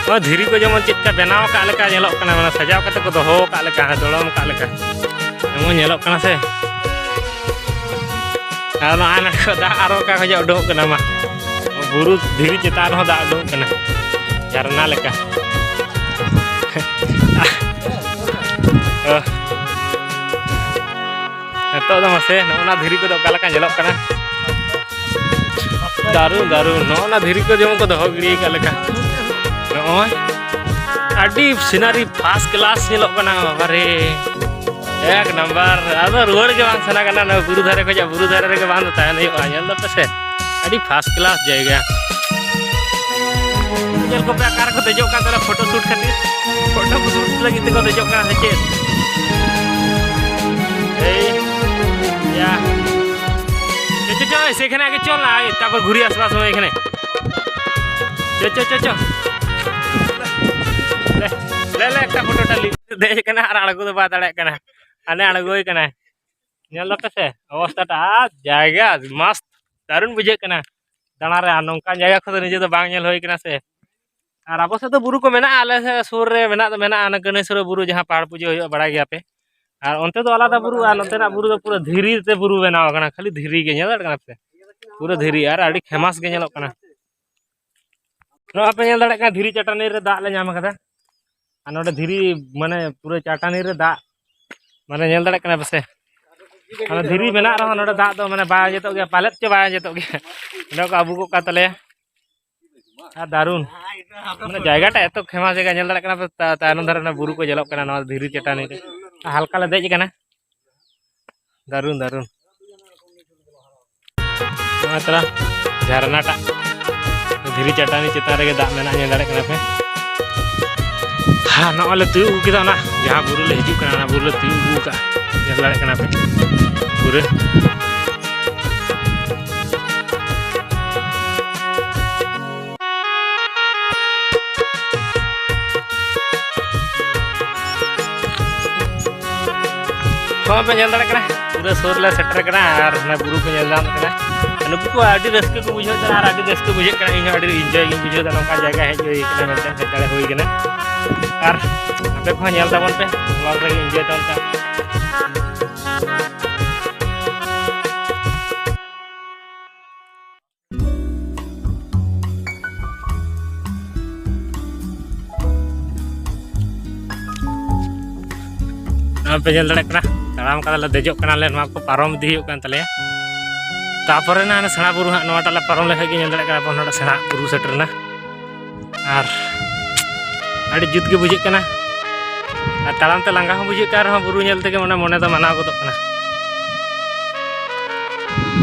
ᱱᱚᱣᱟ ᱫᱷᱤᱨᱤ ᱠᱚ ᱡᱮᱢᱚᱱ ᱪᱮᱫ ᱞᱮᱠᱟ ᱵᱮᱱᱟᱣ ᱟᱠᱟᱫ ᱞᱮᱠᱟ ᱧᱮᱞᱚᱜ ᱠᱟᱱᱟ, ᱢᱟᱱᱮ ᱥᱟᱡᱟᱣ ᱠᱟᱛᱮ ᱠᱚ ᱫᱚᱦᱚ ᱟᱠᱟᱫ ᱞᱮᱠᱟ, ᱫᱚᱲᱚᱢ ᱟᱠᱟᱫ ᱞᱮᱠᱟ ᱡᱮᱢᱚᱱ ᱧᱮᱞᱚᱜ ᱠᱟᱱᱟ ᱥᱮ᱾ ᱟᱨ ᱱᱚᱜᱼᱚᱭ ᱱᱚᱰᱮ ᱠᱷᱚᱱ ᱫᱟᱜ ᱟᱨᱚ ᱚᱠᱟ ᱠᱷᱚᱱ ᱩᱰᱩᱠᱚᱜ ᱠᱟᱱᱟ, ᱢᱟ ᱵᱩᱨᱩ ᱫᱷᱤᱨᱤ ᱪᱮᱛᱟᱱ ᱨᱮᱦᱚᱸ ᱫᱟᱜ ᱩᱰᱩᱠᱚᱜ ᱠᱟᱱᱟ ᱡᱷᱟᱨᱱᱟ ᱞᱮᱠᱟ᱾ ᱚ᱾ ᱱᱤᱛᱚᱜ ᱫᱚ ᱢᱟᱥᱮ ᱱᱚᱜᱼᱚ ᱱᱟ ᱫᱷᱤᱨᱤ ᱠᱚᱫᱚ ᱚᱠᱟ ᱞᱮᱠᱟ ᱧᱮᱞᱚᱜ ᱠᱟᱱᱟ? ᱫᱟᱨᱩᱱ, ᱫᱟᱨᱩᱱ᱾ ᱱᱚᱜᱼᱚ ᱱᱟ ᱫᱷᱤᱨᱤ ᱠᱚ ᱡᱮᱢᱚᱱ ᱠᱚ ᱫᱚᱦᱚ ᱜᱤᱰᱤ ᱟᱠᱟᱫ ᱞᱮᱠᱟ᱾ ᱱᱚᱜᱼᱚᱭ ᱟᱹᱰᱤ scenery first class ᱧᱮᱞᱚᱜ ᱠᱟᱱᱟ, ᱵᱟᱵᱟᱨᱮ, ᱮᱠ ᱱᱟᱢᱵᱟᱨ᱾ ᱟᱫᱚ ᱨᱩᱣᱟᱹᱲ ᱜᱮ ᱵᱟᱝ ᱥᱟᱱᱟ ᱠᱟᱱᱟ, ᱱᱚᱣᱟ ᱵᱩᱨᱩ ᱫᱷᱟᱨᱮ ᱠᱷᱚᱱᱟᱜ ᱵᱩᱨᱩ ᱫᱷᱟᱨᱮ ᱨᱮᱜᱮ ᱵᱟᱝ ᱫᱚ ᱛᱟᱦᱮᱱ ᱦᱩᱭᱩᱜᱼᱟ᱾ ᱧᱮᱞ ᱫᱟᱯᱮ ᱥᱮ, ᱟᱹᱰᱤ first class ᱡᱟᱭᱜᱟ᱾ ᱧᱮᱞ ᱠᱚᱯᱮ ᱚᱠᱟ ᱨᱮᱠᱚ ᱫᱮᱡᱚᱜ ᱠᱟᱱ ᱛᱟᱦᱮᱱᱟ photo shoot ᱠᱷᱟᱹᱛᱤᱨ, photo shoot ᱞᱟᱹᱜᱤᱫ ᱛᱮᱠᱚ ᱫᱮᱡᱚᱜ ᱠᱟᱱᱟ ᱥᱮ ᱪᱮᱫ? ᱮᱭ, ᱭᱟ᱾ ᱪᱚ, ᱪᱚ, ᱪᱚ, ᱥᱮᱠᱷᱟᱱᱮ ᱟᱜᱮ ᱪᱚᱞ ᱱᱟ, ᱛᱟᱨᱯᱚᱨ ᱜᱷᱩᱨᱤ ᱟᱥᱵᱟᱥ ᱦᱚᱸ ᱮᱠᱷᱟᱱᱮ᱾ ᱪᱚ, ᱪᱚ, ᱪᱚ, ᱪᱚ᱾ ᱞᱮ, ᱞᱮ, ᱞᱮ, ᱮᱠᱴᱟ ᱯᱷᱳᱴᱳ ᱴᱟ ᱞᱤ-, ᱫᱮᱡ ᱠᱟᱱᱟ ᱟᱨ ᱟᱬᱜᱚ ᱫᱚ ᱵᱟᱭ ᱫᱟᱲᱮᱭᱟᱜ ᱠᱟᱱᱟ᱾ ᱦᱟᱱᱮ ᱟᱬᱜᱚᱭ ᱠᱟᱱᱟᱭ᱾ ᱧᱮᱞ ᱫᱟᱯᱮ ᱥᱮ ᱚᱵᱚᱥᱛᱷᱟ ᱴᱟ, ᱟᱨ ᱡᱟᱭᱜᱟ ᱢᱟᱥᱛ ᱫᱟᱨᱩᱱ ᱵᱩᱡᱷᱟᱹᱜ ᱠᱟᱱᱟ ᱫᱟᱬᱟ ᱨᱮ᱾ ᱟᱨ ᱱᱚᱝᱠᱟᱱ ᱡᱟᱭᱜᱟ ᱠᱚᱫᱚ ᱱᱤᱡᱮ ᱫᱚ ᱵᱟᱝ ᱧᱮᱞ ᱦᱩᱭ ᱠᱟᱱᱟ ᱥᱮ᱾ ᱟᱨ ᱟᱵᱚ ᱥᱮᱫ ᱫᱚ ᱵᱩᱨᱩ ᱠᱚ ᱢᱮᱱᱟᱜᱼᱟ, ᱟᱞᱮ ᱥᱮᱫ ᱥᱩᱨ ᱨᱮ ᱢᱮᱱᱟᱜ ᱫᱚ ᱢᱮᱱᱟᱜᱼᱟ, ᱚᱱᱟ ᱠᱟᱹᱱᱟᱹᱭᱥᱚᱨ ᱵᱩᱨᱩ ᱡᱟᱦᱟᱸ ᱯᱟᱦᱟᱲ ᱯᱩᱡᱟᱹ ᱦᱩᱭᱩᱜᱼᱟ, ᱵᱟᱲᱟᱭ ᱜᱮᱭᱟ ᱯᱮ᱾ ᱟᱨ ᱚᱱᱛᱮ ᱫᱚ ᱟᱞᱟᱫᱟ ᱵᱩᱨᱩ, ᱟᱨ ᱱᱚᱛᱮᱱᱟᱜ ᱵᱩᱨᱩ ᱫᱚ ᱯᱩᱨᱟᱹ ᱫᱷᱤᱨᱤ ᱛᱮ ᱵᱩᱨᱩ ᱵᱮᱱᱟᱣ ᱟᱠᱟᱱᱟ, ᱠᱷᱟᱹᱞᱤ ᱫᱷᱤᱨᱤ ᱜᱮ ᱧᱮᱞ ᱫᱟᱲᱮᱭᱟᱜ ᱠᱟᱱᱟ ᱯᱮ, ᱯᱩᱨᱟᱹ ᱫᱷᱤᱨᱤ ᱟᱨ ᱟᱹᱰᱤ famous ᱜᱮ ᱧᱮᱞᱚᱜ ᱠᱟᱱᱟ᱾ ᱱᱚᱣᱟ ᱯᱮ ᱧᱮᱞ ᱫᱟᱲᱮᱭᱟᱜ ᱠᱟᱱᱟ, ᱫᱷᱤᱨᱤ ᱪᱟᱹᱴᱟᱹᱱᱤ ᱨᱮ ᱫᱟᱜ ᱞᱮ ᱧᱟᱢ ᱟᱠᱟᱫᱟ᱾ ᱟᱨ ᱱᱚᱰᱮ ᱫᱷᱤᱨᱤ, ᱢᱟᱱᱮ, ᱯᱩᱨᱟᱹ ᱪᱟᱹᱴᱟᱹᱱᱤ ᱨᱮ ᱫᱟᱜ, ᱢᱟᱱᱮ, ᱧᱮᱞ ᱫᱟᱲᱮᱭᱟᱜ ᱠᱟᱱᱟ ᱯᱮᱥᱮ? ᱢᱟᱱᱮ, ᱫᱷᱤᱨᱤ ᱢᱮᱱᱟᱜ ᱨᱮᱦᱚᱸ ᱱᱚᱰᱮ ᱫᱟᱜ ᱫᱚ, ᱢᱟᱱᱮ, ᱵᱟᱭ ᱟᱸᱡᱮᱫᱚᱜ ᱜᱮᱭᱟ, ᱯᱟᱞᱮᱫ ᱪᱚ ᱵᱟᱭ ᱟᱸᱡᱮᱫᱚᱜ ᱜᱮᱭᱟ᱾ ᱱᱚᱰᱮ ᱠᱚ ᱟᱹᱵᱩ ᱜᱚᱫ ᱠᱟᱜ ᱛᱟᱞᱮᱭᱟ᱾ ᱟᱨ ᱫᱟᱨᱩᱱ, ᱢᱟᱱᱮ, ᱡᱟᱭᱜᱟᱴᱟ ᱮᱛᱚ famous ᱡᱟᱭᱜᱟ, ᱧᱮᱞ ᱫᱟᱲᱮᱭᱟᱜ ᱠᱟᱱᱟ ᱯᱮ, ᱛᱟ-, ᱛᱟᱭᱱᱚᱢ ᱫᱷᱟᱨᱮ ᱨᱮ ᱵᱩᱨᱩ ᱠᱚ ᱧᱮᱞᱚᱜ ᱠᱟᱱᱟ, ᱱᱚᱣᱟ ᱫᱷᱤᱨᱤ ᱪᱟᱹᱴᱟᱹᱱᱤ ᱨᱮ᱾ ᱟᱨ ᱦᱟᱞᱠᱟ ᱞᱮ ᱫᱮᱡ ᱟᱠᱟᱱᱟ᱾ ᱫᱟᱨᱩᱱ, ᱫᱟᱨᱩᱱ᱾ ᱱᱚᱣᱟ ᱛᱟᱨᱟ ᱡᱷᱟᱨᱱᱟ ᱴᱟᱜ, ᱫᱷᱤᱨᱤ ᱪᱟᱹᱴᱟᱹᱱᱤ ᱪᱮᱛᱟᱱ ᱨᱮᱜᱮ ᱫᱟᱜ ᱢᱮᱱᱟᱜᱼᱟ, ᱧᱮᱞ ᱫᱟᱲᱮᱭᱟᱜ ᱠᱟᱱᱟ ᱯᱮ᱾ ᱦᱮᱸ, ᱱᱚᱜᱼᱚᱭ ᱞᱮ ᱛᱤᱭᱳᱜ ᱟᱹᱜᱩ ᱠᱮᱫᱟ, ᱚᱱᱟ ᱡᱟᱦᱟᱸ ᱵᱩᱨᱩ ᱞᱮ ᱦᱤᱡᱩᱜ ᱠᱟᱱᱟ, ᱚᱱᱟ ᱵᱩᱨᱩ ᱞᱮ ᱛᱤᱭᱳᱜ ᱟᱹᱜᱩ ᱠᱟᱜᱼᱟ, ᱧᱮᱞ ᱫᱟᱲᱮᱭᱟᱜ ᱠᱟᱱᱟ ᱯᱮ ᱯᱩᱨᱟᱹ᱾ ᱦᱚᱸ ᱯᱮ ᱧᱮᱞ ᱫᱟᱲᱮᱭᱟᱜ ᱠᱟᱱᱟ, ᱯᱩᱨᱟᱹ ᱥᱩᱨ ᱞᱮ ᱥᱮᱴᱮᱨ ᱠᱟᱱᱟ ᱟᱨ ᱚᱱᱟ ᱵᱩᱨᱩ ᱠᱚ ᱧᱮᱞ ᱧᱟᱢ ᱠᱟᱱᱟ᱾ ᱱᱩᱠᱩ ᱠᱚ ᱟᱹᱰᱤ ᱨᱟᱹᱥᱠᱟᱹ ᱠᱚ ᱵᱩᱡᱷᱟᱹᱣ ᱮᱫᱟ ᱟᱨ ᱟᱹᱰᱤ ᱨᱟᱹᱥᱠᱟᱹ ᱵᱩᱡᱷᱟᱹᱜ ᱠᱟᱱᱟ᱾ ᱤᱧ ᱦᱚᱸ ᱟᱹᱰᱤ enjoy ᱜᱤᱧ ᱵᱩᱡᱷᱟᱹᱣ ᱮᱫᱟ, ᱱᱚᱝᱠᱟ ᱡᱟᱭᱜᱟ ᱦᱮᱡ ᱦᱩᱭ ᱠᱟᱱᱟ ᱢᱮᱱᱛᱮ, ᱦᱮᱡ ᱫᱟᱲᱮ ᱦᱩᱭ ᱠᱟᱱᱟ᱾ ᱟᱨ ᱟᱯᱮ ᱠᱚᱦᱚᱸ ᱧᱮᱞ ᱛᱟᱵᱚᱱ ᱯᱮ, vlog ᱨᱮᱜᱮ enjoy ᱛᱟᱵᱚᱱ ᱯᱮ᱾ ᱱᱚᱣᱟ ᱯᱮ ᱧᱮᱞ ᱫᱟᱲᱮᱭᱟᱜ ᱠᱟᱱᱟ, ᱛᱟᱲᱟᱢ ᱠᱟᱫᱟᱞᱮ, ᱫᱮᱡᱚᱜ ᱠᱟᱱᱟᱞᱮ, ᱱᱚᱣᱟ ᱠᱚ ᱯᱟᱨᱚᱢ ᱤᱫᱤ ᱦᱩᱭᱩᱜ ᱠᱟᱱ ᱛᱟᱞᱮᱭᱟ᱾ ᱛᱟᱯᱚᱨᱮ ᱱᱟ ᱦᱟᱱᱮ ᱥᱮᱬᱟ ᱵᱩᱨᱩ ᱦᱟᱸᱜ, ᱱᱚᱣᱟᱴᱟᱜ ᱞᱮ ᱯᱟᱨᱚᱢ ᱞᱮᱠᱷᱟᱡ ᱜᱮ ᱧᱮᱞ ᱫᱟᱲᱮᱭᱟᱜ ᱠᱟᱱᱟ ᱵᱚᱱ, ᱱᱚᱰᱮ ᱥᱮᱬᱟ ᱵᱩᱨᱩ ᱥᱮᱴᱮᱨ ᱮᱱᱟ᱾ ᱟᱨ ᱟᱹᱰᱤ ᱡᱩᱛ ᱜᱮ ᱵᱩᱡᱷᱟᱹᱜ ᱠᱟᱱᱟ᱾ ᱟᱨ ᱛᱟᱲᱟᱢ ᱛᱮ ᱞᱟᱸᱜᱟ ᱦᱚᱸ ᱵᱩᱡᱷᱟᱹᱜ ᱠᱟᱱ ᱨᱮᱦᱚᱸ, ᱵᱩᱨᱩ ᱧᱮᱞ ᱛᱮᱜᱮ ᱢᱚᱱᱮ, ᱢᱚᱱᱮ ᱫᱚ ᱢᱟᱱᱟᱣ ᱜᱚᱫᱚᱜ ᱠᱟᱱᱟ᱾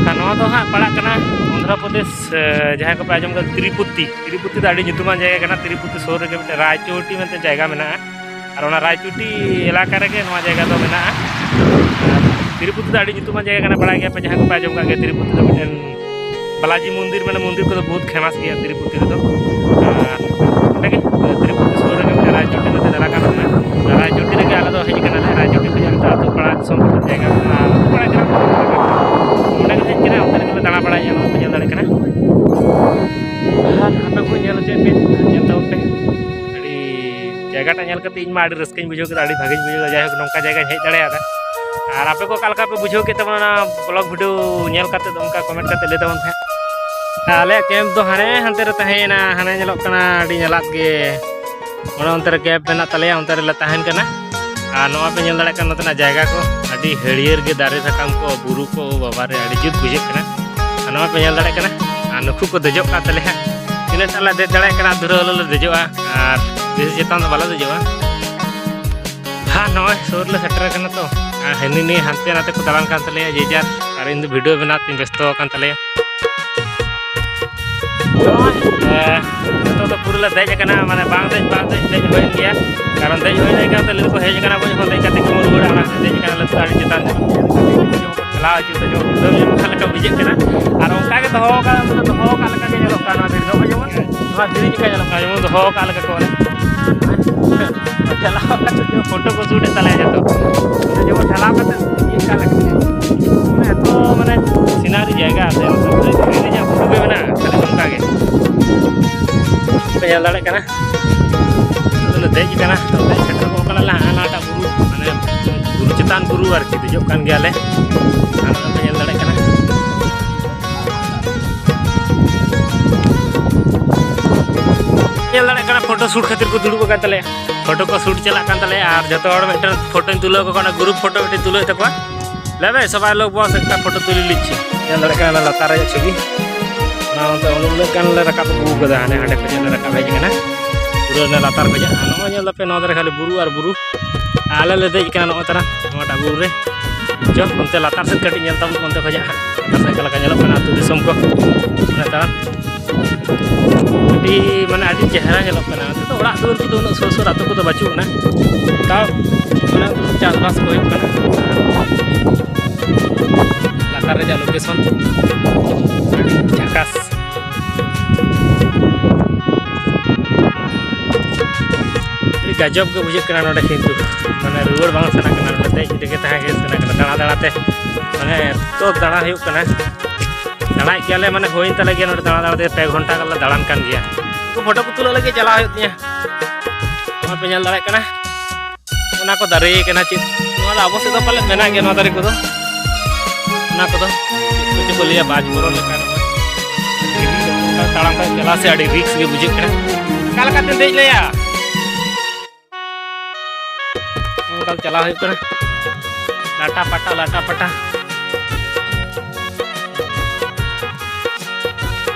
ᱟᱨ ᱱᱚᱣᱟ ᱫᱚ ᱦᱟᱸᱜ ᱯᱟᱲᱟᱜ ᱠᱟᱱᱟ ᱚᱱᱫᱷᱨᱚ ᱯᱨᱚᱫᱮᱥ, ᱮ, ᱡᱟᱦᱟᱸᱭ ᱠᱚᱯᱮ ᱟᱸᱡᱚᱢ ᱠᱟᱫᱟ ᱛᱤᱨᱩᱯᱚᱛᱤ᱾ ᱛᱤᱨᱩᱯᱚᱛᱤ ᱫᱚ ᱟᱹᱰᱤ ᱧᱩᱛᱩᱢᱟᱱ ᱡᱟᱭᱜᱟ ᱠᱟᱱᱟ᱾ ᱛᱤᱨᱩᱯᱚᱛᱤ ᱥᱩᱨ ᱨᱮᱜᱮ ᱢᱤᱫᱴᱮᱱ ᱨᱟᱭᱪᱳᱴᱤ ᱢᱮᱱᱛᱮ ᱡᱟᱭᱜᱟ ᱢᱮᱱᱟᱜᱼᱟ᱾ ᱟᱨ ᱚᱱᱟ ᱨᱟᱭᱪᱳᱴᱤ ᱮᱞᱟᱠᱟ ᱨᱮᱜᱮ ᱱᱚᱣᱟ ᱡᱟᱭᱜᱟ ᱫᱚ ᱢᱮᱱᱟᱜᱼᱟ᱾ ᱟᱨ ᱛᱤᱨᱩᱯᱚᱛᱤ ᱫᱚ ᱟᱹᱰᱤ ᱧᱩᱛᱩᱢᱟᱱ ᱡᱟᱭᱜᱟ ᱠᱟᱱᱟ, ᱵᱟᱲᱟᱭ ᱜᱮᱭᱟ ᱯᱮ, ᱡᱟᱦᱟᱸᱭ ᱠᱚᱯᱮ ᱟᱸᱡᱚᱢ ᱠᱟᱜ ᱜᱮᱭᱟ, ᱛᱤᱨᱩᱯᱚᱛᱤ ᱫᱚ ᱢᱤᱫᱴᱮᱱ ᱵᱟᱞᱟᱡᱤ ᱢᱚᱱᱫᱤᱨ, ᱢᱟᱱᱮ ᱢᱚᱱᱫᱤᱨ ᱠᱚᱫᱚ ᱵᱚᱦᱩᱛ ᱯᱷᱮᱢᱟᱥ ᱜᱮᱭᱟ ᱛᱤᱨᱩᱯᱚᱛᱤ ᱨᱮᱫᱚ᱾ ᱟᱨ ᱚᱸᱰᱮ ᱜᱮ ᱛᱤᱨᱩᱯᱚᱛᱤ ᱥᱩᱨ ᱨᱮᱜᱮ ᱢᱤᱫᱴᱮᱱ ᱨᱟᱭᱪᱳᱴᱤ ᱢᱮᱱᱛᱮ ᱡᱟᱭᱜᱟ ᱢᱮᱱᱟᱜᱼᱟ᱾ ᱚᱱᱟ ᱨᱟᱭᱪᱳᱴᱤ ᱨᱮᱜᱮ ᱟᱞᱮ ᱫᱚ ᱦᱮᱡ ᱠᱟᱱᱟᱞᱮ᱾ ᱨᱟᱭᱪᱳᱴᱤ ᱠᱷᱚᱱᱟᱜ ᱱᱤᱛᱚᱜ ᱟᱹᱛᱩ ᱯᱟᱲᱟ ᱫᱤᱥᱚᱢ ᱡᱟᱭᱜᱟ ᱢᱮᱱᱟᱜᱼᱟ, ᱟᱹᱛᱩ ᱯᱟᱲᱟ ᱜᱨᱟᱢ ᱚᱸᱰᱮ ᱜᱮ ᱦᱮᱡ ᱠᱟᱱᱟ, ᱚᱱᱛᱮ ᱨᱮᱜᱮ ᱞᱮ ᱫᱟᱬᱟ ᱵᱟᱲᱟᱭᱮᱫᱼᱟ, ᱱᱚᱣᱟ ᱯᱮ ᱧᱮᱞ ᱫᱟᱲᱮᱭᱟᱜ ᱠᱟᱱᱟ᱾ ᱟᱨ ᱟᱯᱮ ᱠᱚ ᱧᱮᱞ ᱦᱚᱪᱚᱭᱮᱫ ᱯᱮ, ᱧᱮᱞ ᱛᱟᱵᱚᱱ ᱯᱮ᱾ ᱟᱹᱰᱤ ᱡᱟᱭᱜᱟᱴᱟᱜ ᱧᱮᱞ ᱠᱟᱛᱮ ᱤᱧ ᱢᱟ ᱟᱹᱰᱤ ᱨᱟᱹᱥᱠᱟᱹᱧ ᱵᱩᱡᱷᱟᱹᱣ ᱠᱮᱫᱟ, ᱟᱹᱰᱤ ᱵᱷᱟᱜᱮᱧ ᱵᱩᱡᱷᱟᱹᱣ ᱠᱮᱫᱟ᱾ ᱡᱟᱭᱦᱳᱠ, ᱱᱚᱝᱠᱟ ᱡᱟᱭᱜᱟᱧ ᱦᱮᱡ ᱫᱟᱲᱮᱭᱟᱫᱟ᱾ ᱟᱨ ᱟᱯᱮ ᱠᱚ ᱚᱠᱟ ᱞᱮᱠᱟ ᱯᱮ ᱵᱩᱡᱷᱟᱹᱣ ᱠᱮᱫ ᱛᱟᱵᱚᱱᱟ ᱚᱱᱟ ᱵᱞᱚᱜ ᱵᱷᱤᱰᱤᱭᱳ ᱧᱮᱞ ᱠᱟᱛᱮ ᱫᱚ ᱚᱱᱠᱟ ᱠᱚᱢᱮᱱᱴ ᱠᱟᱛᱮ ᱞᱟᱹᱭ ᱛᱟᱵᱚᱱ ᱯᱮ᱾ ᱟᱞᱮᱭᱟᱜ ᱠᱮᱢᱯ ᱫᱚ ᱦᱟᱱᱮ ᱦᱟᱱᱛᱮ ᱨᱮ ᱛᱟᱦᱮᱸᱭᱮᱱᱟ, ᱦᱟᱱᱮ ᱧᱮᱞᱚᱜ ᱠᱟᱱᱟ ᱟᱹᱰᱤ ᱧᱟᱞᱟᱫ ᱜᱮ᱾ ᱚᱱᱮ ᱚᱱᱛᱮ ᱨᱮ ᱠᱮᱢᱯ ᱢᱮᱱᱟᱜ ᱛᱟᱞᱮᱭᱟ, ᱚᱱᱛᱮ ᱨᱮᱞᱮ ᱛᱟᱦᱮᱱ ᱠᱟᱱᱟ᱾ ᱟᱨ ᱱᱚᱣᱟ ᱯᱮ ᱧᱮᱞ ᱫᱟᱲᱮᱭᱟᱜ ᱠᱟᱱᱟ ᱱᱚᱛᱮᱱᱟᱜ ᱡᱟᱭᱜᱟ ᱠᱚ, ᱟᱹᱰᱤ ᱦᱟᱹᱨᱭᱟᱹᱲ ᱜᱮ ᱫᱟᱨᱮ ᱥᱟᱠᱟᱢ ᱠᱚ, ᱵᱩᱨᱩ ᱠᱚ, ᱵᱟᱵᱟ ᱨᱮ ᱟᱹᱰᱤ ᱡᱩᱛ ᱵᱩᱡᱷᱟᱹᱜ ᱠᱟᱱᱟ᱾ ᱟᱨ ᱱᱚᱣᱟ ᱯᱮ ᱧᱮᱞ ᱫᱟᱲᱮᱭᱟᱜ ᱠᱟᱱᱟ, ᱟᱨ ᱱᱩᱠᱩ ᱠᱚ ᱫᱮᱡᱚᱜ ᱠᱟᱱ ᱛᱟᱞᱮᱭᱟ ᱦᱟᱸᱜ᱾ ᱛᱤᱱᱟᱹᱜ ᱴᱟᱜ ᱞᱮ ᱫᱮᱡ ᱫᱟᱲᱮᱭᱟᱜ ᱠᱟᱱᱟ, ᱫᱷᱩᱨᱟᱹ ᱦᱚᱞᱚ ᱞᱮ ᱫᱮᱡᱚᱜᱼᱟ, ᱟᱨ ᱵᱮᱥᱤ ᱪᱮᱛᱟᱱ ᱫᱚ ᱵᱟᱞᱮ ᱫᱮᱡᱚᱜᱼᱟ᱾ ᱦᱟᱸ, ᱱᱚᱜᱼᱚᱭ ᱥᱩᱨ ᱞᱮ ᱥᱮᱴᱮᱨ ᱟᱠᱟᱱᱟ ᱛᱚ᱾ ᱟᱨ ᱦᱟᱹᱱᱤ ᱱᱤᱭᱟᱹ ᱦᱟᱱᱛᱮ ᱱᱟᱛᱮ ᱠᱚ ᱫᱟᱬᱟᱱ ᱠᱟᱱ ᱛᱟᱞᱮᱭᱟ ᱡᱮ ᱡᱟᱨ, ᱟᱨ ᱤᱧ ᱫᱚ ᱵᱷᱤᱰᱤᱭᱳ ᱵᱮᱱᱟᱣ ᱛᱤᱧ ᱵᱮᱥᱛᱚ ᱟᱠᱟᱱ ᱛᱟᱞᱮᱭᱟ᱾ ᱱᱚᱜᱼᱚᱭ, ᱮ, ᱱᱤᱛᱚᱜ ᱫᱚ ᱯᱩᱨᱟᱹ ᱞᱮ ᱫᱮᱡ ᱟᱠᱟᱱᱟ, ᱢᱟᱱᱮ ᱵᱟᱝ ᱫᱮᱡ, ᱵᱟᱝ ᱫᱮᱡ, ᱫᱮᱡ ᱦᱩᱭᱮᱱ ᱜᱮᱭᱟ᱾ ᱠᱟᱨᱚᱱ ᱫᱮᱡ ᱦᱩᱭ ᱞᱮᱱᱠᱷᱟᱱ ᱛᱚ ᱞᱟᱹᱭ ᱫᱚᱠᱚ ᱦᱮᱡ ᱟᱠᱟᱱᱟ ᱵᱚᱱ, ᱡᱚᱠᱷᱚᱱ ᱫᱮᱡ ᱠᱟᱛᱮ ᱠᱚ ᱨᱩᱣᱟᱹᱲᱟ, ᱚᱱᱟ ᱠᱷᱟᱹᱛᱤᱨ ᱫᱮᱡ ᱟᱠᱟᱱᱟ ᱞᱮ ᱟᱹᱰᱤ ᱪᱮᱛᱟᱱ ᱧᱚᱜ᱾ ᱴᱷᱮᱞᱟᱣ ᱦᱚᱪᱚ ᱛᱮ ᱡᱮᱢᱚᱱ ᱩᱰᱟᱹᱣ ᱧᱚᱜ ᱚᱠᱟ ᱞᱮᱠᱟ ᱵᱩᱡᱷᱟᱹᱜ ᱠᱟᱱᱟ᱾ ᱟᱨ ᱚᱱᱠᱟ ᱜᱮ ᱫᱚᱦᱚ ᱟᱠᱟᱫ, ᱫᱚᱦᱚ ᱟᱠᱟᱫ ᱞᱮᱠᱟ ᱜᱮ ᱧᱮᱞᱚᱜ ᱠᱟᱱᱟ ᱱᱚᱣᱟ ᱫᱷᱤᱨᱤ ᱫᱚ᱾ ᱡᱮᱢᱚᱱ ᱱᱚᱣᱟ ᱫᱷᱤᱨᱤ ᱞᱮᱠᱟ ᱧᱮᱞᱚᱜ ᱠᱟᱱᱟ, ᱡᱮᱢᱚᱱ ᱫᱚᱦᱚ ᱟᱠᱟᱫ ᱞᱮᱠᱟ ᱠᱚ ᱚᱱᱮ᱾ ᱴᱷᱮᱞᱟᱣ ᱠᱟᱛᱮ ᱡᱮᱢᱚᱱ ᱯᱷᱳᱴᱳ ᱠᱚ ᱥᱩᱴ ᱮᱫ ᱛᱟᱞᱮᱭᱟ ᱡᱚᱛᱚ᱾ ᱡᱮᱢᱚᱱ ᱴᱷᱮᱞᱟᱣ ᱠᱟᱛᱮ ᱪᱮᱫ ᱞᱮᱠᱟ ᱞᱮᱠᱟ᱾ ᱢᱟᱱᱮ ᱮᱛᱚ ᱢᱟᱱᱮ ᱥᱤᱱᱟᱨᱤ ᱡᱟᱭᱜᱟ ᱥᱮ ᱫᱷᱤᱨᱤ ᱨᱮᱭᱟᱜ ᱵᱩᱨᱩ ᱜᱮ ᱢᱮᱱᱟᱜᱼᱟ, ᱠᱷᱟᱹᱞᱤ ᱱᱚᱝᱠᱟ ᱜᱮ᱾ ᱯᱮ ᱧᱮᱞ ᱫᱟᱲᱮᱭᱟᱜ ᱠᱟᱱᱟ᱾ ᱱᱤᱛᱚᱜ ᱫᱚᱞᱮ ᱫᱮᱡ ᱟᱠᱟᱱᱟ, ᱱᱤᱛᱚᱜ ᱫᱮᱡ ᱥᱮᱴᱮᱨ ᱜᱚᱫ ᱠᱟᱱᱟᱞᱮ ᱦᱟᱸᱜ ᱦᱟᱱᱟᱴᱟᱜ ᱵᱩᱨᱩ, ᱢᱟᱱᱮ ᱵᱩᱨᱩ ᱪᱮᱛᱟᱱ ᱵᱩᱨᱩ ᱟᱨᱠᱤ, ᱫᱮᱡᱚᱜ ᱠᱟᱱ ᱜᱮᱭᱟᱞᱮ᱾ ᱟᱨ ᱱᱚᱜᱼᱚᱭ ᱯᱮ ᱧᱮᱞ ᱫᱟᱲᱮᱭᱟᱜ ᱠᱟᱱᱟ, ᱧᱮᱞ ᱫᱟᱲᱮᱭᱟᱜ ᱠᱟᱱᱟ ᱯᱷᱳᱴᱳ ᱥᱩᱴ ᱠᱷᱟᱹᱛᱤᱨ ᱠᱚ ᱫᱩᱲᱩᱵ ᱟᱠᱟᱱ ᱛᱟᱞᱮᱭᱟ᱾ ᱯᱷᱳᱴᱳ ᱠᱚ ᱥᱩᱴ ᱪᱟᱞᱟᱜ ᱠᱟᱱ ᱛᱟᱞᱮᱭᱟ ᱟᱨ ᱡᱚᱛᱚ ᱦᱚᱲ ᱢᱤᱫᱴᱮᱱ ᱯᱷᱳᱴᱳᱧ ᱛᱩᱞᱟᱹᱣ ᱠᱚ ᱠᱟᱱᱟ, ᱜᱨᱩᱯ ᱯᱷᱳᱴᱳ ᱢᱤᱫᱴᱮᱱ ᱛᱩᱞᱟᱹᱣ ᱛᱟᱠᱚᱣᱟ᱾ ᱞᱮ ᱵᱷᱟᱭ, ᱥᱚᱵᱟᱭ ᱞᱳᱜ ᱵᱚᱥ ᱮᱠᱴᱟ ᱯᱷᱳᱴᱳ ᱛᱩᱞᱤ ᱞᱤᱪᱷᱤ᱾ ᱧᱮᱞ ᱫᱟᱲᱮᱭᱟᱜ ᱠᱟᱱᱟ ᱞᱟᱛᱟᱨ ᱨᱮᱭᱟᱜ ᱪᱷᱚᱵᱤ᱾ ᱚᱱᱟ ᱚᱱᱛᱮ ᱩᱱᱟᱹᱜ ᱜᱟᱱ ᱞᱮ ᱨᱟᱠᱟᱵ ᱟᱹᱜᱩ ᱠᱟᱫᱟ, ᱦᱟᱸᱰᱮ ᱦᱟᱸᱰᱮ ᱠᱷᱚᱱᱟᱜ ᱞᱮ ᱨᱟᱠᱟᱵ ᱦᱮᱡ ᱟᱠᱟᱱᱟ᱾ ᱯᱩᱨᱟᱹ ᱚᱱᱟ ᱞᱟᱛᱟᱨ ᱠᱷᱚᱱᱟᱜ᱾ ᱱᱚᱜᱼᱚᱭ ᱧᱮᱞ ᱫᱟᱯᱮ, ᱱᱚᱣᱟ ᱫᱷᱟᱨᱮ ᱠᱷᱟᱹᱞᱤ ᱵᱩᱨᱩ ᱟᱨ ᱵᱩᱨᱩ᱾ ᱟᱞᱮ ᱞᱮ ᱫᱮᱡ ᱟᱠᱟᱱᱟ ᱱᱚᱜᱼᱚᱭ ᱛᱟᱨᱟ ᱱᱚᱣᱟᱴᱟᱜ ᱵᱩᱨᱩ ᱨᱮ᱾ ᱪᱚ, ᱚᱱᱛᱮ ᱞᱟᱛᱟᱨ ᱥᱮᱫ ᱠᱟᱹᱴᱤᱡ ᱧᱮᱞ ᱛᱟᱵᱚᱱ, ᱚᱱᱛᱮ ᱠᱷᱚᱱᱟᱜ ᱞᱟᱛᱟᱨ ᱥᱮᱫ ᱚᱠᱟ ᱞᱮᱠᱟ ᱧᱮᱞᱚᱜ ᱠᱟᱱᱟ ᱟᱹᱛᱩ ᱫᱤᱥᱚᱢ ᱠᱚ᱾ ᱚᱱᱟ ᱛᱟᱨᱟ ᱟᱹᱰᱤ, ᱢᱟᱱᱮ, ᱟᱹᱰᱤ ᱪᱮᱦᱨᱟ ᱧᱮᱞᱚᱜ ᱠᱟᱱᱟ᱾ ᱱᱚᱛᱮ ᱫᱚ ᱚᱲᱟᱜ ᱫᱩᱣᱟᱹᱨ ᱠᱚᱫᱚ ᱩᱱᱟᱹᱜ ᱥᱩᱨ ᱥᱩᱨ ᱟᱹᱛᱩ ᱠᱚᱫᱚ ᱵᱟᱹᱪᱩᱜ ᱟᱱᱟ, ᱛᱟᱣ ᱚᱱᱟ ᱪᱟᱥᱵᱟᱥ ᱠᱚ ᱦᱩᱭᱩᱜ ᱠᱟᱱᱟ᱾ ᱞᱟᱛᱟᱨ ᱨᱮᱭᱟᱜ ᱞᱳᱠᱮᱥᱚᱱ ᱟᱹᱰᱤ ᱡᱷᱟᱠᱟᱥ, ᱟᱹᱰᱤ ᱜᱟᱡᱚᱵ ᱜᱮ ᱵᱩᱡᱷᱟᱹᱜ ᱠᱟᱱᱟ ᱱᱚᱰᱮ, ᱠᱤᱱᱛᱩ ᱢᱟᱱᱮ ᱨᱩᱣᱟᱹᱲ ᱵᱟᱝ ᱥᱟᱱᱟ ᱠᱟᱱᱟ, ᱱᱚᱰᱮ ᱫᱮᱡ ᱨᱮᱜᱮ ᱛᱟᱦᱮᱸ ᱜᱮ ᱥᱟᱱᱟ ᱠᱟᱱᱟ᱾ ᱫᱟᱬᱟ ᱫᱟᱬᱟ ᱛᱮ, ᱢᱟᱱᱮ, ᱮᱛᱚ ᱫᱟᱬᱟ ᱦᱩᱭᱩᱜ ᱠᱟᱱᱟ᱾ ᱫᱟᱬᱟᱭᱮᱫ ᱜᱮᱭᱟᱞᱮ, ᱢᱟᱱᱮ, ᱦᱩᱭᱮᱱ ᱛᱟᱞᱮ ᱜᱮᱭᱟ ᱱᱚᱰᱮ ᱫᱟᱬᱟ ᱫᱟᱬᱟ ᱛᱮ, ᱯᱮ ᱜᱷᱚᱱᱴᱟ ᱜᱟᱱ ᱞᱮ ᱫᱟᱬᱟᱱ ᱠᱟᱱ ᱜᱮᱭᱟ᱾ ᱩᱱᱠᱩ ᱯᱷᱳᱴᱳ ᱠᱚ ᱛᱩᱞᱟᱹᱜ ᱞᱟᱹᱜᱤᱫ ᱪᱟᱞᱟᱣ ᱦᱩᱭᱩᱜ ᱛᱤᱧᱟᱹ᱾ ᱱᱚᱣᱟ ᱯᱮ ᱧᱮᱞ ᱫᱟᱲᱮᱭᱟᱜ ᱠᱟᱱᱟ, ᱚᱱᱟ ᱠᱚ ᱫᱟᱨᱮ ᱠᱟᱱᱟ ᱪᱮᱫ? ᱱᱚᱣᱟ ᱫᱚ ᱟᱵᱚ ᱥᱮᱫ ᱫᱚ ᱯᱟᱞᱮ ᱢᱮᱱᱟᱜ ᱜᱮᱭᱟ, ᱱᱚᱣᱟ ᱫᱟᱨᱮ ᱠᱚᱫᱚ, ᱚᱱᱟ ᱠᱚᱫᱚ ᱪᱮᱫ ᱠᱚᱪᱚ ᱠᱚ ᱞᱟᱹᱭᱟ, ᱵᱟᱡᱽ ᱵᱚᱨᱚ ᱞᱮᱠᱟ᱾ ᱛᱟᱲᱟᱢ ᱠᱷᱟᱡ ᱪᱟᱞᱟᱣ ᱥᱮ ᱟᱹᱰᱤ ᱨᱤᱠᱥ ᱜᱮ ᱵᱩᱡᱷᱟᱹᱜ ᱠᱟᱱᱟ᱾ ᱚᱠᱟ ᱞᱮᱠᱟᱛᱮᱢ ᱫᱮᱡ ᱞᱮᱭᱟ? ᱚᱱᱠᱟ ᱪᱟᱞᱟᱣ ᱦᱩᱭᱩᱜ ᱠᱟᱱᱟ, ᱞᱟᱴᱟ ᱯᱟᱴᱟ, ᱞᱟᱴᱟ ᱯᱟᱴᱟ᱾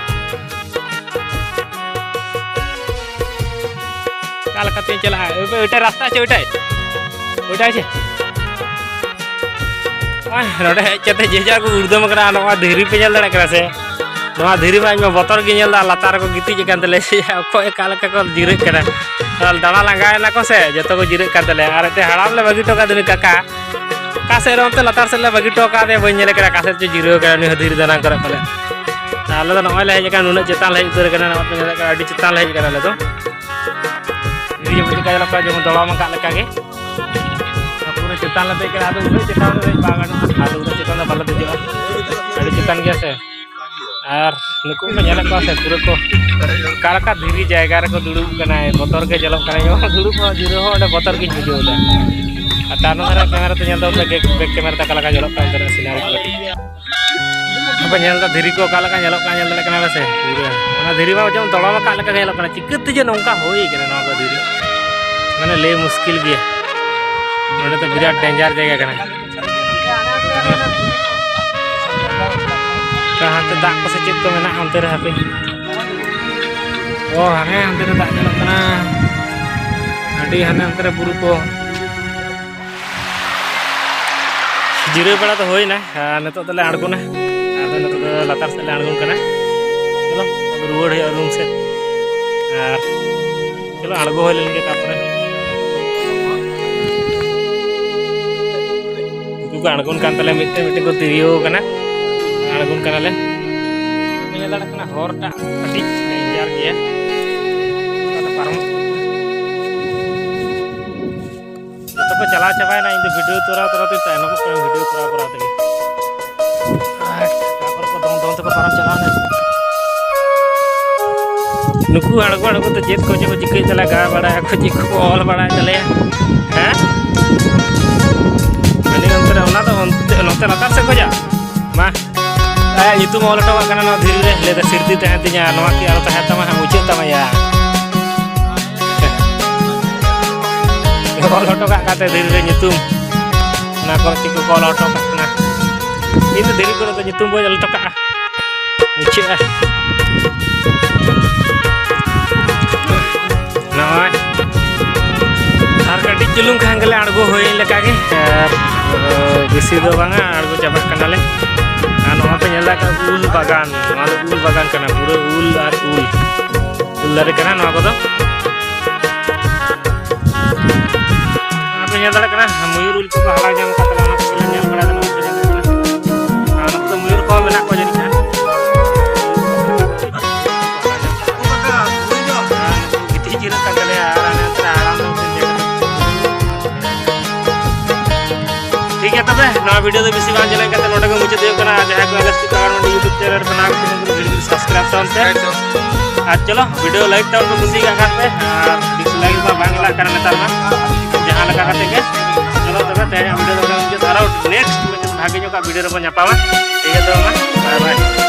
ᱚᱠᱟ ᱞᱮᱠᱟᱛᱮᱧ ᱪᱟᱞᱟᱜᱼᱟ? ᱳᱭ, ᱳᱭᱴᱟᱜ ᱨᱟᱥᱛᱟ ᱪᱮ, ᱳᱭᱴᱟᱜ, ᱳᱭᱴᱟᱜ ᱪᱮ? ᱟᱦ, ᱱᱚᱰᱮ ᱦᱮᱡ ᱠᱟᱛᱮ ᱡᱮ ᱡᱟ ᱠᱚ ᱩᱨᱫᱟᱹᱢ ᱠᱟᱱᱟ, ᱱᱚᱣᱟ ᱫᱷᱤᱨᱤ ᱯᱮ ᱧᱮᱞ ᱫᱟᱲᱮᱭᱟᱜ ᱠᱟᱱᱟ ᱥᱮ? ᱱᱚᱣᱟ ᱫᱷᱤᱨᱤ ᱢᱟ ᱤᱧ ᱢᱟ ᱵᱚᱛᱚᱨ ᱜᱮ ᱧᱮᱞ ᱫᱟ, ᱞᱟᱛᱟᱨ ᱨᱮᱠᱚ ᱜᱤᱛᱤᱡ ᱟᱠᱟᱱ ᱛᱟᱞᱮᱭᱟ ᱥᱮ ᱚᱠᱚᱭ ᱚᱠᱟ ᱞᱮᱠᱟ ᱠᱚ ᱡᱤᱨᱟᱹᱜ ᱠᱟᱱᱟ᱾ ᱫᱟᱬᱟ ᱞᱟᱸᱜᱟᱭᱮᱱᱟ ᱠᱚ ᱥᱮ ᱡᱚᱛᱚ ᱠᱚ ᱡᱤᱨᱟᱹᱜ ᱠᱟᱱ ᱛᱟᱞᱮᱭᱟ, ᱟᱨ ᱮᱱᱛᱮ ᱦᱟᱲᱟᱢ ᱞᱮ ᱵᱟᱹᱜᱤ ᱦᱚᱴᱚ ᱠᱟᱫᱮ ᱩᱱᱤ ᱠᱟᱠᱟ᱾ ᱚᱠᱟ ᱥᱮᱫ ᱨᱮ ᱚᱱᱛᱮ ᱞᱟᱛᱟᱨ ᱥᱮᱫ ᱞᱮ ᱵᱟᱹᱜᱤ ᱦᱚᱴᱚ ᱠᱟᱫᱮᱭᱟ, ᱵᱟᱹᱧ ᱧᱮᱞᱮ ᱠᱟᱱᱟ ᱚᱠᱟ ᱥᱮᱫ ᱪᱚ ᱡᱤᱨᱟᱹᱣ ᱠᱟᱱᱟ ᱩᱱᱤ ᱦᱚᱸ ᱫᱷᱤᱨᱤ ᱫᱟᱱᱟᱝ ᱠᱚᱨᱮ ᱯᱟᱞᱮ᱾ ᱟᱞᱮ ᱫᱚ ᱱᱚᱜᱼᱚᱭ ᱞᱮ ᱦᱮᱡ ᱟᱠᱟᱱᱟ, ᱱᱩᱱᱟᱹᱜ ᱪᱮᱛᱟᱱ ᱞᱮ ᱦᱮᱡ ᱩᱛᱟᱹᱨ ᱟᱠᱟᱱᱟ, ᱱᱚᱜᱼᱚᱭ ᱯᱮ ᱧᱮᱞ ᱫᱟᱲᱮᱭᱟᱜ ᱠᱟᱱᱟ, ᱟᱹᱰᱤ ᱪᱮᱛᱟᱱ ᱞᱮ ᱦᱮᱡ ᱟᱠᱟᱱᱟ ᱟᱞᱮ ᱫᱚ᱾ ᱫᱷᱤᱨᱤ ᱡᱮᱢᱚᱱ ᱪᱮᱫ ᱞᱮᱠᱟ ᱧᱮᱞᱚᱜ ᱠᱟᱱᱟ, ᱡᱮᱢᱚᱱ ᱫᱚᱲᱚᱢ ᱟᱠᱟᱫ ᱞᱮᱠᱟ ᱜᱮ᱾ ᱯᱩᱨᱟᱹ ᱪᱮᱛᱟᱱ ᱞᱮ ᱫᱮᱡ ᱠᱟᱱᱟ, ᱟᱫᱚ ᱩᱱᱟᱹᱜ ᱪᱮᱛᱟᱱ ᱨᱮ ᱫᱮᱡ ᱵᱟᱝ ᱜᱟᱱᱚᱜᱼᱟ, ᱟᱫᱚ ᱩᱱᱟᱹᱜ ᱪᱮᱛᱟᱱ ᱫᱚ ᱵᱟᱞᱮ ᱫᱮᱡᱚᱜᱼᱟ, ᱟᱹᱰᱤ ᱪᱮᱛᱟᱱ ᱜᱮᱭᱟ ᱥᱮ᱾ ᱟᱨ ᱱᱩᱠᱩ ᱯᱮ ᱧᱮᱞᱮᱫ ᱠᱚᱣᱟ ᱥᱮ, ᱯᱩᱨᱟᱹ ᱠᱚ ᱚᱠᱟ ᱞᱮᱠᱟ ᱫᱷᱤᱨᱤ ᱡᱟᱭᱜᱟ ᱨᱮᱠᱚ ᱫᱩᱲᱩᱵ ᱠᱟᱱᱟ, ᱵᱚᱛᱚᱨ ᱜᱮ ᱧᱮᱞᱚᱜ ᱠᱟᱱᱟ᱾ ᱤᱧ ᱦᱚᱸ ᱫᱩᱲᱩᱵ ᱦᱚᱸ, ᱡᱤᱨᱟᱹᱣ ᱦᱚᱸ ᱚᱸᱰᱮ ᱵᱚᱛᱚᱨ ᱜᱤᱧ ᱵᱩᱡᱷᱟᱹᱣ ᱮᱫᱟ᱾ ᱟᱨ ᱛᱟᱭᱱᱚᱢ ᱫᱷᱟᱨᱮ ᱠᱮᱢᱮᱨᱟ ᱛᱮ ᱧᱮᱞ ᱫᱚ ᱵᱮᱠ, ᱵᱮᱠ ᱠᱮᱢᱮᱨᱟ ᱛᱮ ᱚᱠᱟ ᱞᱮᱠᱟ ᱧᱮᱞᱚᱜ ᱠᱟᱱᱟ ᱚᱱᱛᱮᱱᱟᱜ ᱥᱤᱱᱟᱨᱤ ᱠᱚ ᱠᱟᱹᱴᱤᱡ᱾ ᱟᱯᱮ ᱧᱮᱞ ᱫᱟ ᱫᱷᱤᱨᱤ ᱠᱚ ᱚᱠᱟ ᱞᱮᱠᱟ ᱧᱮᱞᱚᱜ ᱠᱟᱱᱟ, ᱧᱮᱞ ᱫᱟᱲᱮᱭᱟᱜ ᱠᱟᱱᱟ ᱯᱮ ᱥᱮ? ᱯᱩᱨᱟᱹ ᱚᱱᱟ ᱫᱷᱤᱨᱤ ᱢᱟ ᱡᱮᱢᱚᱱ ᱫᱚᱲᱚᱢ ᱟᱠᱟᱫ ᱞᱮᱠᱟ ᱜᱮ ᱧᱮᱞᱚᱜ ᱠᱟᱱᱟ᱾ ᱪᱤᱠᱟᱹᱛᱮ ᱡᱮ ᱱᱚᱝᱠᱟ ᱦᱩᱭ ᱠᱟᱱᱟ ᱱᱚᱣᱟ ᱠᱚ ᱫᱷᱤᱨᱤ, ᱢᱟᱱᱮ ᱞᱟᱹᱭ ᱢᱩᱥᱠᱤᱞ ᱜᱮᱭᱟ᱾ ᱱᱚᱰᱮ ᱫᱚ ᱵᱤᱨᱟᱴ ᱰᱮᱧᱡᱟᱨ ᱡᱟᱭᱜᱟ ᱠᱟᱱᱟ᱾ ᱦᱟᱱᱛᱮ ᱫᱟᱜ ᱠᱚ ᱥᱮ ᱪᱮᱫ ᱠᱚ ᱢᱮᱱᱟᱜᱼᱟ ᱚᱱᱛᱮ ᱨᱮ, ᱦᱟᱯᱮ᱾ ᱚ, ᱦᱟᱱᱮ ᱦᱟᱱᱛᱮ ᱨᱮ ᱫᱟᱜ ᱧᱮᱞᱚᱜ ᱠᱟᱱᱟ᱾ ᱟᱹᱰᱤ ᱦᱟᱱᱮ ᱦᱟᱱᱛᱮ ᱨᱮ ᱵᱩᱨᱩ ᱠᱚ᱾ ᱡᱤᱨᱟᱹᱣ ᱵᱟᱲᱟ ᱫᱚ ᱦᱩᱭᱱᱟ, ᱟᱨ ᱱᱤᱛᱚᱜ ᱫᱚᱞᱮ ᱟᱬᱜᱚᱱᱟ᱾ ᱟᱫᱚ ᱱᱤᱛᱚᱜ ᱫᱚ ᱞᱟᱛᱟᱨ ᱥᱮᱫ ᱞᱮ ᱟᱬᱜᱚᱱ ᱠᱟᱱᱟ᱾ ᱪᱚᱞᱚ, ᱨᱩᱣᱟᱹᱲ ᱦᱩᱭᱩᱜᱼᱟ ᱨᱩᱢ ᱥᱮᱫ᱾ ᱟᱨ ᱪᱚᱞᱚ, ᱟᱬᱜᱚ ᱦᱩᱭ ᱞᱮᱱ ᱜᱮ, ᱛᱟᱨᱯᱚᱨᱮ ᱩᱱᱠᱩ ᱠᱚ ᱟᱬᱜᱚᱱ ᱠᱟᱱ ᱛᱟᱞᱮᱭᱟ, ᱢᱤᱫᱴᱮᱱ ᱢᱤᱫᱴᱮᱱ ᱠᱚ ᱛᱤᱨᱭᱟᱹᱣ ᱠᱟᱱᱟ᱾ ᱟᱬᱜᱚᱱ ᱠᱟᱱᱟᱞᱮ᱾ ᱧᱮᱞ ᱫᱟᱲᱮᱭᱟᱜ ᱠᱟᱱᱟ, ᱦᱚᱨᱴᱟᱜ ᱟᱹᱰᱤ ᱰᱮᱧᱡᱟᱨ ᱜᱮᱭᱟ, ᱚᱱᱠᱟᱛᱮ ᱯᱟᱨᱚᱢ᱾ ᱡᱚᱛᱚ ᱠᱚ ᱪᱟᱞᱟᱣ ᱪᱟᱵᱟᱭᱮᱱᱟ, ᱤᱧ ᱫᱚ ᱵᱷᱤᱰᱤᱭᱳ ᱠᱚᱨᱟᱣ ᱠᱚᱨᱟᱣ ᱛᱮᱧ ᱛᱟᱭᱱᱚᱢᱚᱜ ᱠᱟᱱᱟ, ᱵᱷᱤᱰᱤᱭᱳ ᱠᱚᱨᱟᱣ ᱠᱚᱨᱟᱣ ᱛᱮᱜᱮ᱾ ᱟᱨ ᱚᱠᱟ ᱠᱚᱨᱮ ᱠᱚ ᱫᱚᱱ ᱫᱚᱱ ᱛᱮᱠᱚ ᱯᱟᱨᱚᱢ ᱪᱟᱞᱟᱣᱱᱟ᱾ ᱱᱩᱠᱩ ᱟᱬᱜᱚ ᱟᱬᱜᱚ ᱛᱮ ᱪᱮᱫ ᱠᱚ ᱪᱮᱫ ᱠᱚ ᱪᱤᱠᱟᱹᱭᱮᱫ ᱛᱟᱞᱮᱭᱟ, ᱜᱟ ᱵᱟᱲᱟᱭᱟ ᱠᱚ, ᱪᱮᱫ ᱠᱚᱠᱚ ᱚᱞ ᱵᱟᱲᱟᱭᱮᱫ ᱛᱟᱞᱮᱭᱟ, ᱦᱮᱸ? ᱦᱟᱹᱱᱤ ᱱᱚᱱᱛᱮ ᱨᱮ, ᱚᱱᱟ ᱫᱚ ᱚᱱᱛᱮ, ᱱᱚᱛᱮ ᱞᱟᱛᱟᱨ ᱥᱮᱫ ᱠᱷᱚᱡᱟᱜ᱾ ᱢᱟ, ᱟᱭᱟᱜ ᱧᱩᱛᱩᱢ ᱚᱞ ᱦᱚᱴᱚ ᱠᱟᱜ ᱠᱟᱱᱟ ᱱᱚᱣᱟ ᱫᱷᱤᱨᱤ ᱨᱮ, ᱞᱟᱹᱭᱫᱟ, "ᱥᱤᱨᱫᱤ ᱛᱟᱦᱮᱱ ᱛᱤᱧᱟ, ᱱᱚᱣᱟ ᱠᱤ ᱟᱞᱚ ᱛᱟᱦᱮᱱ ᱛᱟᱢᱟ ᱦᱟᱸᱜ, ᱢᱩᱪᱟᱹᱫ ᱛᱟᱢᱟ ᱭᱟ?" ᱚᱞ ᱦᱚᱴᱚ ᱠᱟᱜ ᱠᱟᱱᱛᱮ ᱫᱷᱤᱨᱤ ᱨᱮ ᱧᱩᱛᱩᱢ, ᱚᱱᱟ ᱠᱚᱨᱮ ᱪᱮᱫ ᱠᱚᱠᱚ ᱚᱞ ᱦᱚᱴᱚ ᱠᱟᱜ ᱠᱟᱱᱟ᱾ ᱤᱧ ᱫᱚ ᱫᱷᱤᱨᱤ ᱠᱚᱨᱮ ᱫᱚ ᱧᱩᱛᱩᱢ ᱵᱟᱹᱧ ᱚᱞ ᱦᱚᱴᱚ ᱠᱟᱜᱼᱟ, ᱢᱩᱪᱟᱹᱫᱼᱟ᱾ ᱱᱚᱜᱼᱚᱭ ᱟᱨ ᱠᱟᱹᱴᱤᱡ ᱪᱩᱞᱩᱝ ᱠᱷᱟᱱ ᱜᱮᱞᱮ ᱟᱬᱜᱚ ᱦᱩᱭ ᱞᱮᱠᱟᱜᱮ, ᱟᱨ ᱵᱮᱥᱤ ᱫᱚ ᱵᱟᱝᱟ, ᱟᱬᱜᱚ ᱪᱟᱵᱟᱜ ᱠᱟᱱᱟᱞᱮ᱾ ᱟᱨ ᱱᱚᱣᱟ ᱯᱮ ᱧᱮᱞ ᱫᱟ ᱩᱞ ᱵᱟᱜᱟᱱ, ᱱᱚᱣᱟ ᱫᱚ ᱩᱞ ᱵᱟᱜᱟᱱ ᱠᱟᱱᱟ, ᱯᱩᱨᱟᱹ ᱩᱞ ᱟᱨ ᱩᱞ, ᱩᱞ ᱫᱟᱨᱮ ᱠᱟᱱᱟ ᱱᱚᱣᱟ ᱠᱚᱫᱚ᱾ ᱟᱯᱮ ᱧᱮᱞ ᱫᱟᱲᱮᱭᱟᱜ ᱠᱟᱱᱟ, ᱢᱚᱭᱩᱨ ᱩᱞ ᱠᱚᱠᱚ ᱦᱟᱞᱟᱝ ᱧᱟᱢ ᱟᱠᱟᱫ ᱛᱟᱞᱮ, ᱚᱱᱟ ᱠᱚᱞᱮ ᱧᱮᱞ ᱵᱟᱲᱟᱭᱮᱫᱟ, ᱱᱚᱣᱟ ᱠᱚ ᱧᱮᱞ ᱠᱟᱱᱟ᱾ ᱟᱨ ᱱᱚᱛᱮ ᱫᱚ ᱢᱚᱭᱩᱨ ᱠᱚᱦᱚᱸ ᱢᱮᱱᱟᱜ ᱠᱚᱣᱟ ᱡᱟᱹᱱᱤᱡ ᱠᱷᱟᱱ᱾ ᱜᱤᱛᱤᱡ ᱡᱤᱨᱟᱹᱜ ᱠᱟᱱ ᱛᱟᱞᱮᱭᱟ, ᱟᱨ ᱦᱟᱱᱮ ᱦᱟᱱᱛᱮ ᱨᱮ ᱦᱟᱲᱟᱢ ᱫᱚ ᱢᱤᱫᱴᱮᱱ ᱡᱟᱭᱜᱟ ᱨᱮ᱾ ᱴᱷᱤᱠ ᱜᱮᱭᱟ, ᱛᱚᱵᱮ ᱱᱚᱣᱟ ᱵᱷᱤᱰᱤᱭᱳ ᱫᱚ ᱵᱮᱥᱤ ᱵᱟᱝ ᱡᱮᱞᱮᱧ ᱠᱟᱛᱮ ᱱᱚᱰᱮ ᱜᱮ ᱢᱩᱪᱟᱹᱫ ᱦᱩᱭᱩᱜ ᱠᱟᱱᱟ᱾ ᱟᱨ ᱡᱟᱦᱟᱸᱭ ᱠᱚ ᱮᱞ ᱮᱥ ᱴᱤ ᱯᱟᱣᱟᱨ ᱢᱟᱱᱰᱤ YouTube ᱪᱮᱱᱮᱞ ᱨᱮ ᱵᱮᱱᱟᱣ ᱠᱟᱛᱮ ᱵᱷᱤᱰᱤᱭᱳ ᱥᱟᱵᱥᱠᱨᱟᱭᱤᱵ ᱛᱟᱵᱚᱱ ᱯᱮ᱾ ᱟᱨ ᱪᱚᱞᱚ, ᱵᱷᱤᱰᱤᱭᱳ ᱞᱟᱭᱤᱠ ᱛᱟᱵᱚᱱ ᱯᱮ, ᱠᱩᱥᱤ ᱠᱟᱜ ᱠᱷᱟᱱ ᱯᱮ, ᱟᱨ ᱰᱤᱥᱞᱟᱭᱤᱠ ᱢᱟ ᱵᱟᱝ ᱪᱟᱞᱟᱜ ᱠᱟᱱᱟ ᱱᱮᱛᱟᱨ ᱢᱟ, ᱡᱟᱦᱟᱸ ᱞᱮᱠᱟ ᱠᱟᱛᱮ ᱜᱮ᱾ ᱪᱚᱞᱚ ᱛᱚᱵᱮ, ᱛᱮᱦᱮᱧᱟᱜ ᱵᱷᱤᱰᱤᱭᱳ ᱫᱚ ᱱᱚᱰᱮ ᱢᱩᱪᱟᱹᱫ, ᱟᱨᱚ ᱱᱮᱠᱥᱴ ᱢᱤᱫᱴᱮᱱ ᱵᱷᱟᱜᱮ ᱧᱚᱜ ᱵᱷᱤᱰᱤᱭᱳ ᱨᱮᱵᱚᱱ ᱧᱟᱯᱟᱢᱟ᱾ ᱴᱷᱤᱠ ᱜᱮᱭᱟ, ᱛᱚᱵᱮ ᱢᱟ, ᱵᱟᱭ ᱵᱟᱭ᱾